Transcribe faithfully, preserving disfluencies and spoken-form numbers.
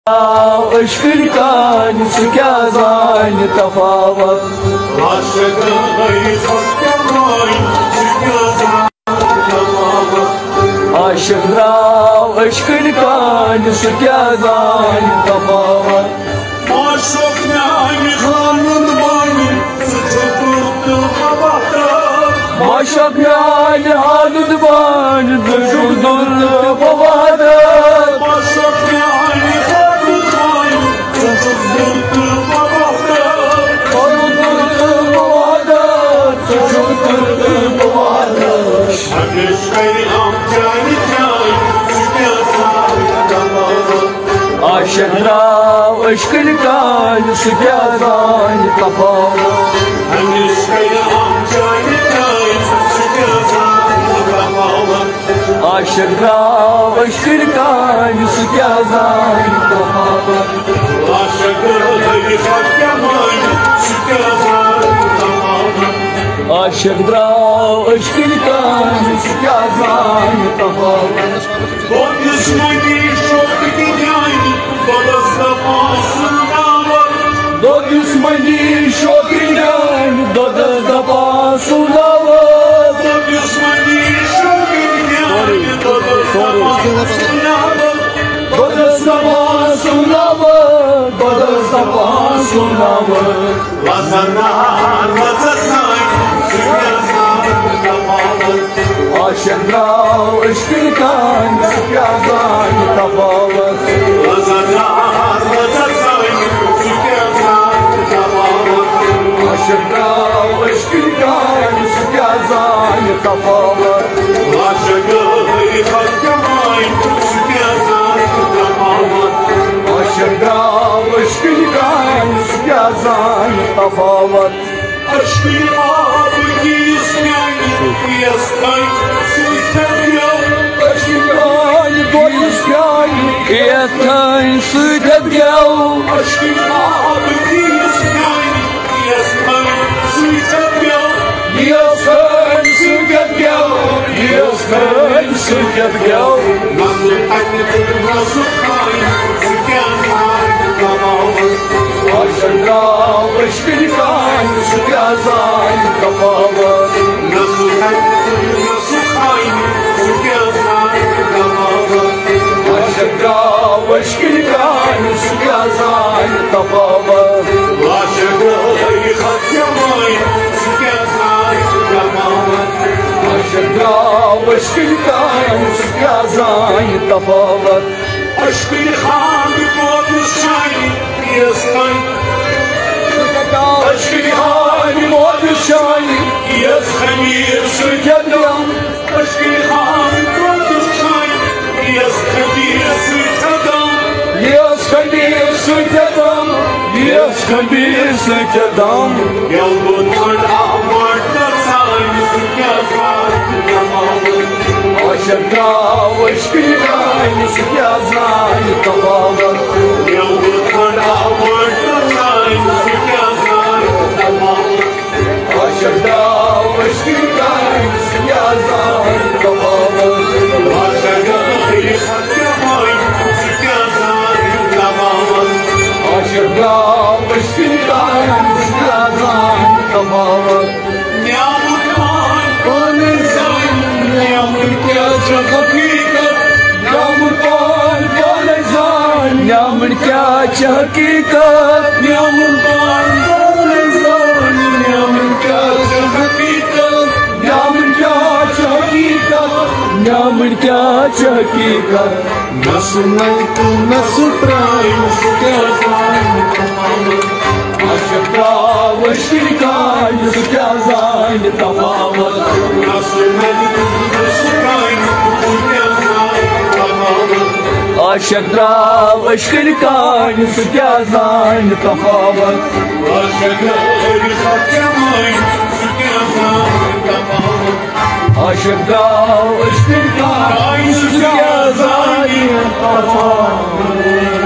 عشقٕنۍ کانہِ، سُہ کیٛاہ زانہِ تفاوت؟ عاشق درٛاو عشقٕنۍ کانہِ، سُہ کیٛاہ زانہِ تفاوت؟ عاشق میانہِ خانُن بانہِ، ژٕ چھُکھ دوٚر تہٕ بہٕ وحدت۔ عاشق میانہِ خانُن بانہِ، ژٕ چھُکھ دوٚر تہٕ بہٕ وحدت۔ عاشق میانہِ خانُن بانہِ، ژٕ چھُکھ دوٚر تہٕ بہٕ وحدت۔ دوٚر تہٕ بہٕ وحدت، ژٕ چھُکھ دوٚر تہٕ بہٕ وحدت۔ ہمیشہِ کرِ غم چانہِ جانہِ، ژٕ کیٛاہ زانکھ تفاوت؟ عاشق درٛاو عشقٕنۍ کانہِ، سُہ کیٛاہ زانہِ تفاوت؟ ہمیشہِ کرِ غم چانہِ جانہِ، ژٕ کیٛاہ زانکھ تفاوت؟ عاشق درٛاو عشقٕنۍ کانہِ، سُہ کیٛاہ زانہِ تفاوت؟ عاشق درٛاو عشقٕنۍ کانہِ، سُہ کیٛاہ زانہِ تفاوت؟ دوٚپُس منی شوقٕکۍ میانہِ، دۄدس دپان سُہ ناوت۔ دوٚپُس منی شوقٕکۍ میانہِ، دۄدس دپان سُہ ناوت۔ دوٚپُس منی شوقٕکۍ میانہِ، دۄدس دپان سُہ ناوت۔ دۄدس دپان سُہ ناوت، دۄدس دپان سُہ ناوت۔ وزن نار وزن سان، سُہ کیٛاہ زانہِ تفاوت؟ عاشق درٛاو عشقٕنۍ کانہِ، سُہ کیٛاہ زانہِ تفاوت؟ وزن نار وزن سان، سُہ کیٛاہ زانہِ تفاوت؟ عاشق درٛاو عشقٕنۍ کانہِ، سُہ کیٛاہ زانہِ تفاوت؟ عاشق گٔے خلقہٕ وٲنۍ، سُہ کیٛاہ زانہِ تفاوت؟ عاشق درٛاو عشقٕنۍ کانہِ، سُہ کیٛاہ زانہِ تفاوت؟ عشقٕنۍ آب کِس میانہِ، یس تھاوِ سۭتۍ ہٮ۪تھ گٮ۪و۔ عشقٕنۍ آب کِس میانہِ، یس تھاوِ سۭتۍ ہٮ۪تھ گٮ۪و۔ عشقٕنۍ آب کِس میانہِ، یس تھاوِ سۭتۍ ہٮ۪تھ گٮ۪و۔ یس تھاوِ سۭتۍ ہٮ۪تھ گٮ۪و۔ یس تھاوِ سۭتۍ ہٮ۪تھ گٮ۪و۔ نہ سُہ تھکہِ تہٕ نہ سُہ کھایہِ، سُہ کیٛاہ زانہِ تفاوت؟ عاشق درٛاو عشقٕنۍ کانہِ، سُہ کیٛاہ زانہِ تفاوت؟ نہ سُہ تھکہِ تہٕ نہ سُہ کھایہِ، سُہ کیٛاہ زانہِ تفاوت؟ عاشق درٛاو عشقٕنۍ کانہِ، سُہ کیٛاہ زانہِ تفاوت؟ عاشق گٔے خلقہٕ وٲنۍ، سُہ کیٛاہ زانہِ تفاوت؟ عاشق درٛاو عشقٕنۍ کانہِ، سُہ کیٛاہ زانہِ تفاوت؟ عشقٕنۍ خانہٕ موتُس شانہِ، یس تام۔ عشقٕنۍ خانہٕ موتُس شانہِ، یس خمیٖر سۭتۍ ہٮ۪تھ گٮ۪و۔ عشقٕنۍ خانہٕ موتُس شانہِ، یس خمیٖر سۭتۍ ہٮ۪تھ گٮ۪و۔ یس خمیٖر سۭتۍ ہٮ۪تھ گٮ۪و۔ یس خمیٖر سۭتۍ ہٮ۪تھ گٮ۪و۔ ییٚلہِ بہٕ ژھۄٹہٕ آبہٕ وۄٹہٕ ترسان، سُہ کیٛاہ زانہِ تفاوت؟ عاشق درٛاو عشقٕنۍ کانہِ، سُہ کیٛاہ زانہِ تفاوت؟ ییٚلہِ بہٕ ژھۄٹہٕ آبہٕ وۄٹہٕ ترسان، سُہ کیٛاہ زانہِ تفاوت؟ عاشق درٛاو عشقٕنۍ کانہِ، سُہ کیٛاہ زانہِ تفاوت؟ عاشق گٔے خلقہٕ وٲنۍ، سُہ کیٛاہ زانہِ تفاوت؟ عاشق درٛاو عشقٕنۍ کانہِ، سُہ کیٛاہ زانہِ تفاوت؟ نیامُت پان پانے زانہِ، نیامُت کیٛاہ چھِ حقیٖقت؟ نیامُت پان پانے زانہِ، نیامُت کیٛاہ چھِ حقیٖقت؟ نیامُت پان پانے زانہِ، نیامُت کیٛاہ چھِ حقیٖقت؟ نیامُت کیٛاہ چھِ حقیٖقت؟ نیامُت کیٛاہ چھِ حقیٖقت؟ نہ سُہ نَنہِ تہٕ نہ سُہ پرٛانہِ، سُہ کیٛاہ زانہِ تفاوت؟ عاشق درٛاو عشقٕنۍ کانہِ، سُہ کیٛاہ زانہِ تفاوت؟ نہ سُہ نَنہِ تہٕ نہ سُہ پرٛانہِ، سُہ کیٛاہ زانہِ تفاوت؟ عاشق درٛاو عشقٕنۍ کانہِ، سُہ کیٛاہ زانہِ تفاوت؟ عاشق درٛاو عشقٕنۍ کانہِ، سُہ کیٛاہ زانہِ تفاوت؟ عاشق درٛاو عشقٕنۍ کانہِ، سُہ کیٛاہ زانہِ تفاوت؟